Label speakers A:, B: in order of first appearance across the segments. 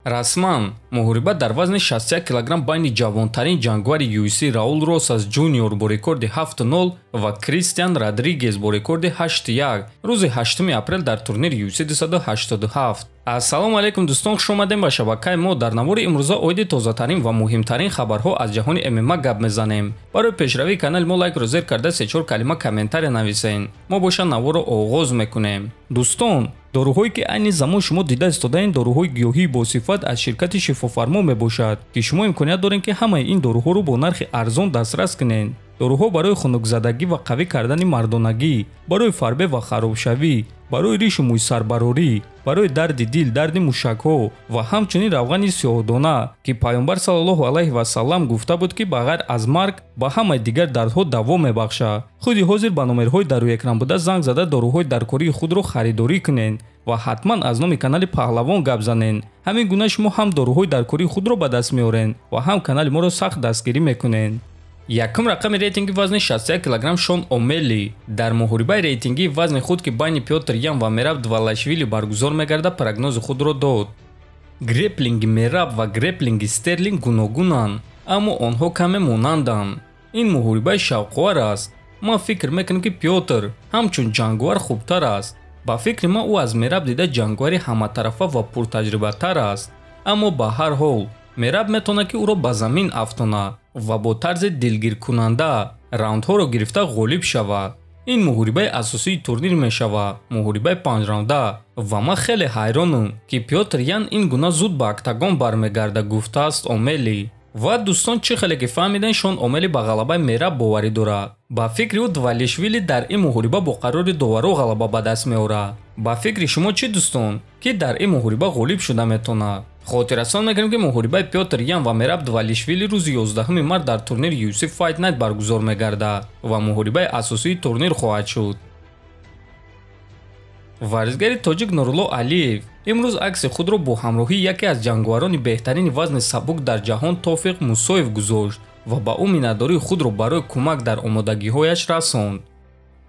A: Расман муҳориба дар вазни 61 кг байни ҷавонтарин ҷангвари UFC Раул Росас Ҷуниор бо рекорди 7-0 ва Кристиан Родригес бо рекорди 8-1 рӯзи 8 апрел дар турнири UFC 287. Ассалому алайкум дӯстон, хуш омадем ба шабакаи мо. Дар навори имрӯза оиди тозатарин ва муҳимтарин хабарҳо аз ҷаҳони ММА гап мезанем. Барои пешравии канали мо лайкро зер карда 3-4 калима комментария нависен. Мо боша наворро оғоз мекунем. Дӯстон, доруҳое ки айни замон шумо дида истодаен доруҳои гиёҳии босифат аз ширкати Шифофармо мебошад, ки шумо имконият доред, ки ҳамаи ин доруҳоро бо нархи арзон дастрас кунед. Доруҳо барои хунукзадагӣ ва қавӣ кардани мардонагӣ, барои фарбе ва харобшавӣ, барои ришу мӯйсарбарорӣ, барои дарди дил, дарди мушакҳо ва ҳамчунин равғани сиёҳдона, ки Пайғамбар саллаллоҳу алайҳи васаллам гуфта буд, ки ба ғайр аз марг ба ҳамаи дигар дардҳо даво мебахшад. Худи ҳозир ба номерҳои дар рӯи экран буда занг зада доруҳои даркории худро харидорӣ кунед ва ҳатман аз номи канали Паҳлавон гап занед. Ҳамин гуна шумо ҳам доруҳои даркории худро ба даст меоред ва ҳам канали моро сахт дастгирӣ мекунед. Якум рақами рейтинги вазни 61 кг Шон Омели дар муҳорибаи рейтингии вазни худ, ки байни Пётр Ян ва Мераб Двалашвили баргузор мегардад, прогнози худро дод. Греплинги Мераб ва греплинги Стерлинг гуногунанд, аммо онҳо каме монанданд. Ин муҳорибаи шавқовар аст. Ман фикр мекунам, ки Пётр ҳамчун ҷанговар хубтар аст. Ба фикри ман, ӯ аз Мераб дида ҷанговари ҳаматарафа ва пуртаҷрибатар аст. Аммо ба ҳар ҳол Мераб метавонад, ки ӯро ба замин афтонад ва бо тарзи дилгиркунанда раундҳоро гирифта ғолиб шавад. Ин муҳорибаи асосии турнир мешавад, муҳорибаи панҷраунда, ва ман хеле ҳайронам, ки Пётр Ян ин гуна зуд ба октагон бармегардад, гуфтааст Омели. Ва дӯстон, чӣ хеле ки фаҳмидем, Шон Омели ба ғалабаи Мераб боварӣ дорад. Ба фикри ӯ Двалишвили дар ин муҳориба бо қарори доваро ғалаба ба даст меорад. Ба фикри шумо чӣ, дӯстон, ки дар ин муҳориба ғолиб шуда метавонад? Хотиррасон мекунем, ки муҳорибаи Пётр Ян ва Мераб Двалишвили рӯзи 11 март дар турнири UFC Fight Night баргузор мегардад ва муҳорибаи асосии турнир хоҳад шуд. Варзишгари тоҷик Нурулло Алиев имрӯз акси худро бо ҳамроҳии яке аз ҷанговарони беҳтарини вазни сабук дар ҷаҳон Тофиқ Мусоев гузошт ва ба ӯ миннатдории худро барои кӯмак дар омодагиҳояш расонд.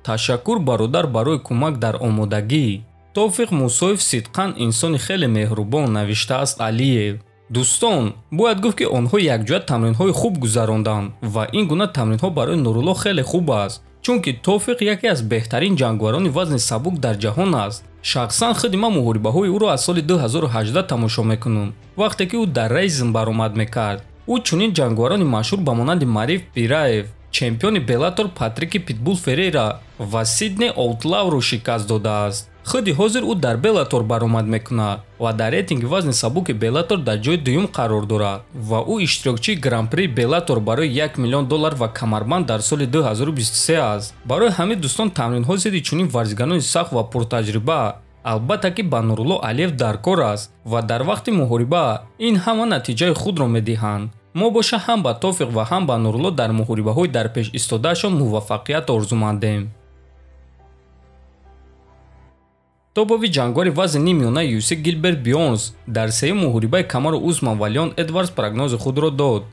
A: Ташаккур, бародар, барои кӯмак дар омодагӣ. Тофиқ Мусоев сидқан инсони хеле меҳрубон, навиштааст Алиев. Дӯстон, бояд гуфт, ки онҳо якҷоя тамринҳои хуб гузаронданд ва ин гуна тамринҳо барои Нурулло хеле хуб аст, чунки Тофиқ яке аз беҳтарин ҷанговарони вазни сабук дар ҷаҳон аст. Шахсан худи ман муҳорибаҳои ӯро аз соли 2018 тамошо мекунам, вақте ки ӯ дар Райзен баромад мекард. Ӯ чунин ҷанговарони машҳур ба монанди Мариф Пираев, чемпиони Беллатор Патрики Питбул Ферейра ва Сидней Оутлавро шикаст додааст. Худи ҳозир ӯ дар Беллатор баромад мекунад ва дар рейтинги вазни сабуки Беллатор дар ҷои дуюм қарор дорад ва ӯ иштирокчии Гран-при Беллатор барои 1 миллион доллар ва камарбанд дар соли 2023 аст. Барои ҳамин, дӯстон, тамринҳо зидди чунин варзигарони сахт ва пуртаҷриба албатта ки ба Нурулло Алиев даркор аст ва дар вақти муҳориба ин ҳама натиҷаи худро медиҳанд. Мо боша ҳам ба Тофиқ ва ҳам ба Нурулло дар муҳорибаҳои дар пеш истодаашон муваффақият орзумандем. Тобови ҷанговари вазни ниммиёнаи UFC Гилберт Бёрнс дар сеюм муҳорибаи Камару Усман ва Леон Эдвардс прогнози худро дод.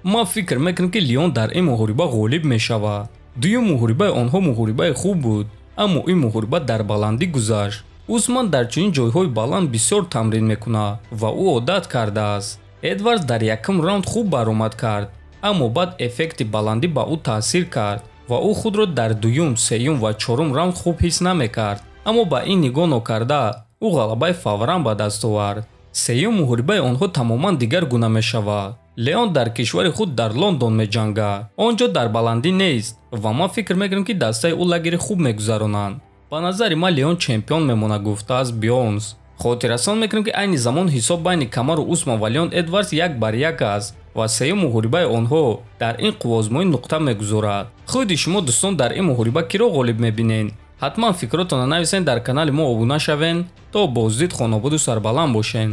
A: Ман фикр мекунам, ки Леон дар ин муҳориба ғолиб мешавад. Дуюм муҳорибаи онҳо муҳорибаи хуб буд, аммо ин муҳориба дар баландӣ гузашт. Усман дар чунин ҷойҳои баланд бисёр тамрин мекунад ва ӯ одат кардааст. Эдвардс дар якум раунд хуб баромад кард, аммо баъд эффекти баландӣ ба ӯ таъсир кард ва ӯ худро дар дуюм, сеюм ва чорум раунд хуб ҳис намекард. Аммо ба ин нигоҳ нокарда, ӯ ғалабаи фавран ба даст овард. Сеюм муҳорибаи онҳо тамоман дигар гуна мешавад. Леон дар кишвари худ дар Лондон меҷангад. Он ҷо дар баландӣ нест ва ман фикр мекунам, ки дастаи ӯ лагери хуб мегузаронанд. Ба назари ман, Леон чемпион мемонад, гуфтааст Бёрнс. Хотиррасон мекунем, ки айни замон ҳисоб байни Камару Усман ва Леон Эдвардс 1-1 аст ва сеюм муҳорибаи онҳо дар ин қувваозмоӣ нуқта мегузорад. Худи шумо, дӯстон, дар ин муҳориба киро ғолиб мебинед? Ҳатман фикротонро нависед, дар канали мо обуна шавед. То боздид хонободу сарбаланд бошед.